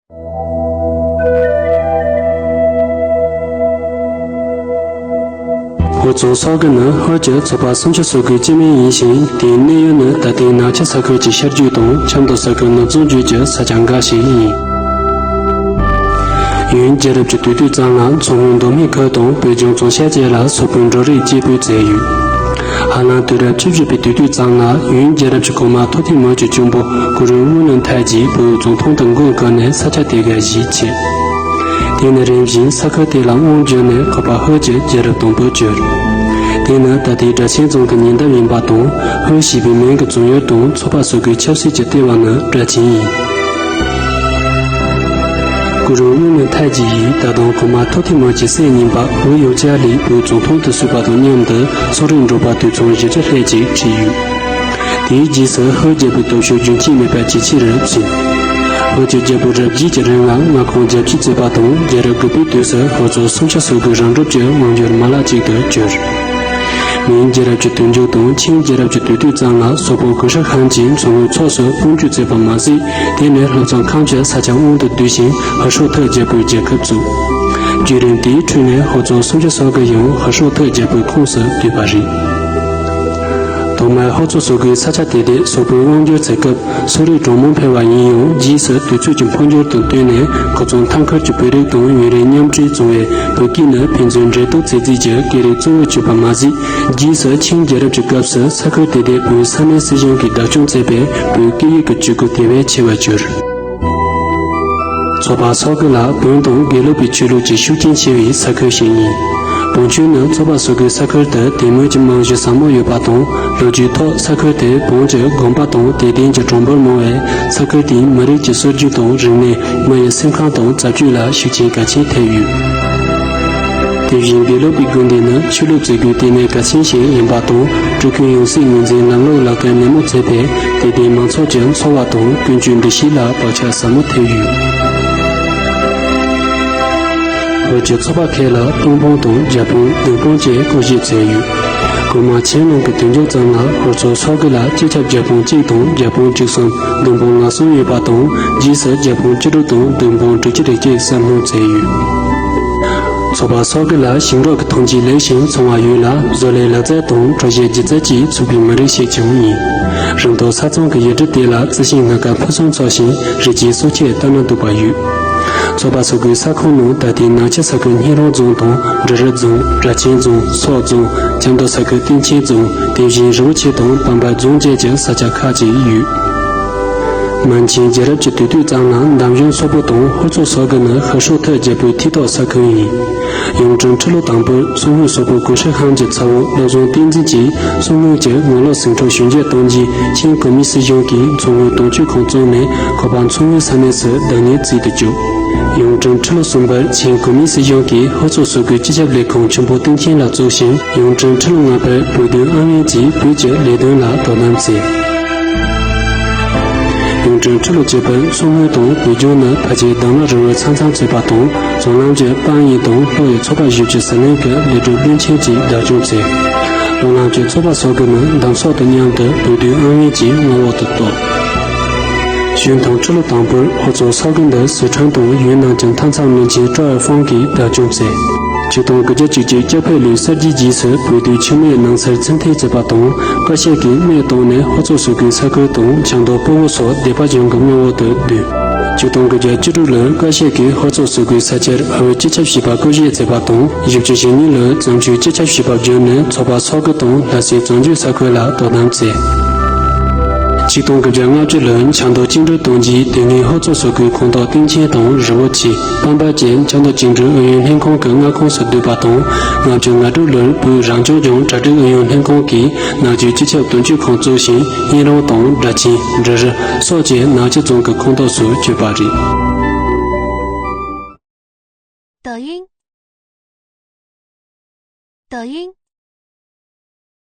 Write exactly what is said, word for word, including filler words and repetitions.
ཧོར་གཙང་སོག་དགུ་ནི་ཧོར་གྱི་ཚོ་པ་སུམ་ཅུ་སོ་དགུའི་སྤྱི་མིང་ཡིན་ཞིང་། དེའི་གནས་ཡུལ་ནི་ད་ལྟའི་ནག་ཆུ་ས་ཁུལ་གྱི་ཤར་རྒྱུད་དང་ཆབ་མདོ་ས་ཁུལ་ནུབ་བྱང་རྒྱུད་ཀྱི་ས་ཆ་འགའ་ཞིག་ཡིན། ཡུན་རྒྱལ་རབས་ཀྱི་དུས་སྟོད་ཙམ་ལ་མཚོ་སྔོན་མདོ་སྨད་ཁུལ་དང་བོད་ལྗོངས་གཙང་ཤར་བཅས་ལ་སོག་པོའི་འབྲོག་རིགས་སྐྱེས་སྤོས་མཛད་ཡོད། ཧ་ལམ་དུས་རབས་བཅུ་བཞི་པའི་དུས་སྟོད་ཙམ་ལ་ཡུན་རྒྱལ་རབས་ཀྱི་གོང་མ་ཐོག་ཐིག་མོན་གྱི་གཅུང་པོ་གུ་རུ་དབང་ལུང་ཐར་གྱིས་བོད་གཙང་ཐང་དུ་མགོན་བཀུར་ནས་ས་ཆ་དེ་གར་གཞིས་བྱས། དེ་ནས་རིམ་བཞིན་ས་ཁུལ་དེ་ལ་དབང་བསྒྱུར་ནས་ཁོ་པ་ཧོར་གྱི་རྒྱལ་རབས་དང་པོར་གྱུར། དེ་ནི་ད་ལྟའི་སྦྲ་ཆེན་རྫོང་གི་ཉེ་འདབས་ཡིན་པ་དང་། ཧོར་ཞེས་པའི་མིང་གི་རྫོང་ཡུལ་དང་ཚོ་པ་སོག་གི་ཆབ་སྲིད་ཀྱི་ལྟེ་བ་ནི་སྦྲ་ཆེན་ཡིན། གུ་རུ་དབང་ལུང་ཐར་གྱིས་ད་དུང་གོང་མ་ཐོག་ཐིག་མོན་གྱི་སྲས་གཉིས་པ་བོད་ཡབ་ལྕགས་ལི་བོད་གཙང་ཐང་དུ་བསུས་པ་དང་མཉམ་དུ་སོག་རིགས་འབྲོག་པ་དུད་ཚང་བཞི་བཅུ་ལྷག་ཅིག་ཁྲིད་ཡོད། དེའི་རྗེས་སུ་ཧོར་རྒྱལ་པོའི་སྟོབས་ཤུགས་རྒྱུན་ཆད་མེད་པར་ཇེ་ཆེ་རུ་ཕྱིན། ཧོར་གྱི་རྒྱལ་པོ་རབས་བརྒྱད་ཀྱི་རིང་ལ་མངའ་ཁོངས་རྒྱ་བསྐྱེད་མཛད་པ་དང་། རྒྱལ་རབས་དགུ་པའི་དུས་སུ་ཧོར་གཙང་སུམ་ཅུ་སོ་དགུའི་རང་གྲུབ་ཀྱི་དབང་སྒྱུར་མ་ལག་ཅིག་ཏུ་གྱུར། མིང་རྒྱལ་རབས་ཀྱི་དུས་མཇུག་དང་ཆིང་རྒྱལ་རབས་ཀྱི་དུས་སྟོད་ཙམ་ལ་སོག་པོ་གུ་ཧྲི་ཧན་གྱིས་མཚོ་སྔོན་ཕྱོགས་སུ་དཔུང་འཇུག་མཛད་པ་མ་ཟད། དེ་ནས་བློ་བཟང་ཁམས་ཀྱི་ས་ཆ་དབང་དུ་བསྡུས་ཤིང་ཧི་ཧྲོ་ཐི་རྒྱལ་པོའི་རྒྱལ་ཁབ་བཙུགས། བརྒྱུད་རིམ་དེའི་ཁྲོད་ནས་ཧོར་གཙང་སུམ་ཅུ་སོ་དགུ་ཡང་ཧི་ཧྲོ་ཐི་རྒྱལ་པོའི་ཁོངས་སུ་བསྡུས་པ་རེད། ཐོག་མར་ཧོར་གཙང་སོ་དགུའི་ས་ཆ་དེ་དེ་སོག་པོའི་དབང་སྒྱུར་མཛད་སྐབས་སོག་རིགས་གྲངས་མང་འཕེལ་བ་ཡིན་ཡང་། རྗེས་སུ་དུས་ཚོད་ཀྱི་འཕོ་འགྱུར་དང་བསྟུན་ནས་ཁོ་ཚོ་མཐའ་འཁོར་གྱི་བོད་རིགས་དང་ཡུན་རིང་མཉམ་འབྲེལ་བྱུང་བས། བོད་སྐད་ནི་ཕན་ཚུན་འབྲེལ་གཏུག་མཛད་རྩིས་ཀྱི་སྐད་རིགས་གཙོ་བོར་གྱུར་པ་མ་ཟད། རྗེས་སུ་ཆིང་རྒྱལ་རབས་ཀྱི་སྐབས་སུ་ས་ཁུལ་དེ་དེ་བོད་ས་གནས་སྲིད་གཞུང་གིས་བདག་སྐྱོང་མཛད་པས། བོད་སྐད་ཡིག་གི་སྤྱོད་སྒོ་དེ་བས་ཆེ་བར་གྱུར། ཚོ་པ་སོག་གི་ལ་བོན་དང་དགེ་ལུགས་པའི་ཆོས་ལུགས་ཀྱི་ཤུགས་རྐྱེན་ཆེ་བའི་ས་ཁུལ་ཞིག་ཡིན། བོན་ཆོས་ནི་ཚོ་པ་སོག་གི་ས་ཁུལ་དུ་དད་མོས་ཀྱི་རྨང་གཞི་ཟབ་མོ་ཡོད་པ་དང་། ལོ་རྒྱུས་ཐོག་ས་ཁུལ་དེར་བོན་གྱི་དགོན་པ་དང་དད་ལྡན་གྱི་གྲངས་འབོར་མང་བས། ས་ཁུལ་དེའི་མི་རིགས་ཀྱི་སྲོལ་རྒྱུན་དང་རིག་གནས། མི་ཡི་སེམས་ཁམས་དང་རྩ་བཅོས་ལ་ཤུགས་རྐྱེན་གལ་ཆེན་ཐེབས་ཡོད། དེ་བཞིན་དགེ་ལུགས་པའི་དགོན་སྡེ་ནི་ཆོས་ལུགས་བཙུགས་སྒོའི་ལྟེ་གནས་གལ་ཆེན་ཞིག་ཡིན་པ་དང་། སྤྲུལ་སྐུའི་ཡང་སྲིད་ངོས་འཛིན་ལམ་ལུགས་ལག་བསྟར་ནན་མོ་མཛད་པས། དད་ལྡན་མང་ཚོགས་ཀྱི་འཚོ་བ་དང་ཀུན་སྤྱོད་འདུ་ཤེས་ལ་བག་ཆགས་ཟབ་མོ་ཐེབས་ཡོད། བོད་ཀྱི་ཚོ་པ་ཁག་ལ་སྟོང་དཔོན་དང་བརྒྱ་དཔོན་བདུན་དཔོན་བཅས་བསྐོ་གཞག་མཛད་ཡོད། གོང་མ་ཆན་ལུང་གི་དུས་མཇུག་ཙམ་ལ་ཧོར་གཙང་སོག་གི་ལ་སྤྱི་ཁྱབ་བརྒྱ་དཔོན་གཅིག་དང་བརྒྱ་དཔོན་བཅུ་གསུམ། བདུན་དཔོན་ལྔ་གསུམ་ཡོད་པ་དང་། རྗེས་སུ་བརྒྱ་དཔོན་བཅུ་དྲུག་དང་བདུན་དཔོན་དྲུག་ཅུ་རེ་གཅིག་གསར་སྣོན་མཛད་ཡོད། ཚོ་པ་སོག་གི་ལ་ཞིང་འབྲོག་གི་ཐོན་སྐྱེད་ལེགས་ཤིང་ཚང་བ་ཡོད་ལ། བཟོ་ལས་ལག་རྩལ་དང་གྲོ་ཞིབ་སྒྱུ་རྩལ་གྱིས་ཕྱུག་པའི་མི་རིགས་ཤིག་ཀྱང་ཡིན། རིང་ཐོག་ས་མཚམས་ཀྱི་ཡུལ་གྲུ་དེ་ལ་རྩི་ཤིང་སྣ་ཁ་ཕུན་སུམ་ཚོགས་ཤིང་རི་སྐྱེས་སྲོག་ཆགས་ལྟ་ན་སྡུག་པ་ཡོད། ཚོ་པ་སོག་གི་ས་ཁོངས་ནང་ད་ལྟའི་ནག་ཆུ་ས་ཁུལ་སྙན་རོང་རྫོང་དང་འབྲི་རུ་རྫོང་། སྦྲ་ཆེན་རྫོང་། སོག་རྫོང་། ཆབ་མདོ་ས་ཁུལ་སྟེང་ཆེན་རྫོང་། དེ་བཞིན་རི་བོ་ཆེ་དང་བམ་པ་རྫོང་བཅས་ཀྱི་ས་ཆ་ཁག་ཅིག་ཡོད། མན་ཆིང་རྒྱལ་རབས་ཀྱི་དུས་སྟོད་ཙམ་ལ་འདམ་གཞུང་སོག་པོ་དང་ཧོར་གཙང་སོག་གི་ནི་ཧི་ཧྲོ་ཐི་རྒྱལ་པོའི་ཐད་གཏོགས་ས་ཁུལ་ཡིན། གཡུང་དྲུང་ཁྲི་ལོ་དང་པོར་སོག་མོན་སོག་པོ་གུ་ཧྲི་ཧན་གྱི་ཚ་བོ་བློ་བཟང་བསྟན་འཛིན་གྱིས་སོག་མོན་གྱི་ངོ་ལོག་ཟིང་འཁྲུག་ཞི་འཇགས་གཏོང་རྒྱུའི་ཆིང་གོ་མིན་སྲིད་གཞུང་གིས་མཚོ་སྔོན་དོན་གཅོད་ཁང་བཙུགས་ནས་ཁོ་པ་མཚོ་སྔོན་ས་གནས་སུ་བདག་གཉེར་བྱེད་དུ་བཅུག། གཡུང་དྲུང་ཁྲི་ལོ་གསུམ་པར་ཆིང་གོ་མིན་སྲིད་གཞུང་གིས་ཧོར་གཙང་སོག་པོའི་སྤྱི་ཁྱབ་ལས་ཁུངས་ཆེན་པོ་སྟེང་ཆེན་ལ་བཙུགས་ཤིང་། གཡུང་དྲུང་ཁྲི་ལོ་ལྔ་པར་བོད་དོན་ཨང་ཡན་གྱིས་བོད་ཀྱི་ལས་དོན་ལ་དོ་དམ་བྱས། གཡུང་དྲུང་ཁྲི་ལོ་བཅུ་པར་མཚོ་སྔོན་དང་བོད་ལྗོངས་ནི་ཕལ་ཆེར་དྭགས་ལྷ་རི་བོས་ཚང་ཚང་བྱས་པ་དང་། རྫོང་ལམ་གྱི་དཔང་ཡིག་དང་ལྷོ་ཡི་ཚོ་པ་བཞི་བཅུ་ཟི་ལིང་གི་ལས་སྒྲུབ་བློན་ཆེན་གྱིས་བདག་སྐྱོང་བྱས། རླུང་ལམ་གྱི་ཚོ་པ་སོག་གི་ནི་འདམ་སོག་དང་མཉམ་དུ་བོད་དོན་ཨང་ཡན་གྱི་མངའ་འོག་ཏུ་གཏོགས། ཞུན་ཐང་ཁྲི་ལོ་དང་པོར་ཧོར་གཙང་སོག་གི་འདི་སི་ཁྲོན་དང་ཡུན་ནན་གྱི་མཐའ་མཚམས་བློན་ཆེན་ཀྲོའུ་ཧྥང་གིས་བདག་སྐྱོང་མཛད། ཆིག་སྟོང་དགུ་བརྒྱ་བཅུ་གཅིག་སྐྱབས་འཕེལ་ལོའི་གསར་བརྗེའི་རྗེས་སུ་བོད་དུ་ཆིངས་མེད་ནང་སར་ཚུན་ཐེ་བྱེད་པ་དང་། བཀའ་ཤག་གིས་སྨད་བཏང་ནས་ཧོར་གཙང་སོག་གི་ས་ཁུལ་དང་བྱང་མདོག་སྤོ་བོ་སོགས་སྡེ་པ་གཞུང་གི་མངའ་འོག་ཏུ་བསྡུས། ཆིག་སྟོང་དགུ་བརྒྱ་བཅུ་དྲུག་ལོར་བཀའ་ཤག་གིས་ཧོར་གཙང་སོག་གི་ས་ཆར་ཧོར་སྤྱི་ཁྱབ་ཞེས་པ་བསྐོ་བཞག་མཛད་པ་དང་། བཞི་བཅུ་ཞེ་གཉིས་ལོར་བཙན་བྱོལ་སྤྱི་ཁྱབ་ཞེས་པ་བསྒྱུར་ནས་ཚོ་པ་སོག་གི་དང་ལྷ་སའི་བཙན་བྱོལ་ས་ཁུལ་ལ་དོ་དམ་མཛད། ཆིག་སྟོང་དགུ་བརྒྱ་ལྔ་བཅུ་ལོར་ཆབ་མདོ་བཅིངས་འགྲོལ་གཏོང་རྗེས། དེ་སྔའི་ཧོར་གཙང་སོག་གི་ཁོངས་གཏོགས་སྟེང་ཆེན་དང་རི་བོ་ཆེ། བམ་པ་བཅས་ཆབ་མདོ་བཅིངས་འགྲོལ་ཨུ་ཡོན་ལྷན་ཁང་གི་མངའ་ཁོངས་སུ་བསྡུས་པ་དང་། ལྔ་བཅུ་ང་དྲུག་ལོར་བོད་རང་སྐྱོང་ལྗོངས་གྲ་སྒྲིག་ཨུ་ཡོན་ལྷན་ཁང་གིས་ནག་ཆུའི་སྤྱི་ཁྱབ་དོན་གཅོད་ཁང་བཙུགས་ཤིང་། སྙན་རོང་དང་སྦྲ་ཆེན། འབྲི་རུ་སོགས་ཀྱི་ནག་ཆུ་རྫོང་གི་ཁོངས་གཏོགས་སུ་གྱུར་པ་རེད། 抖音，抖音。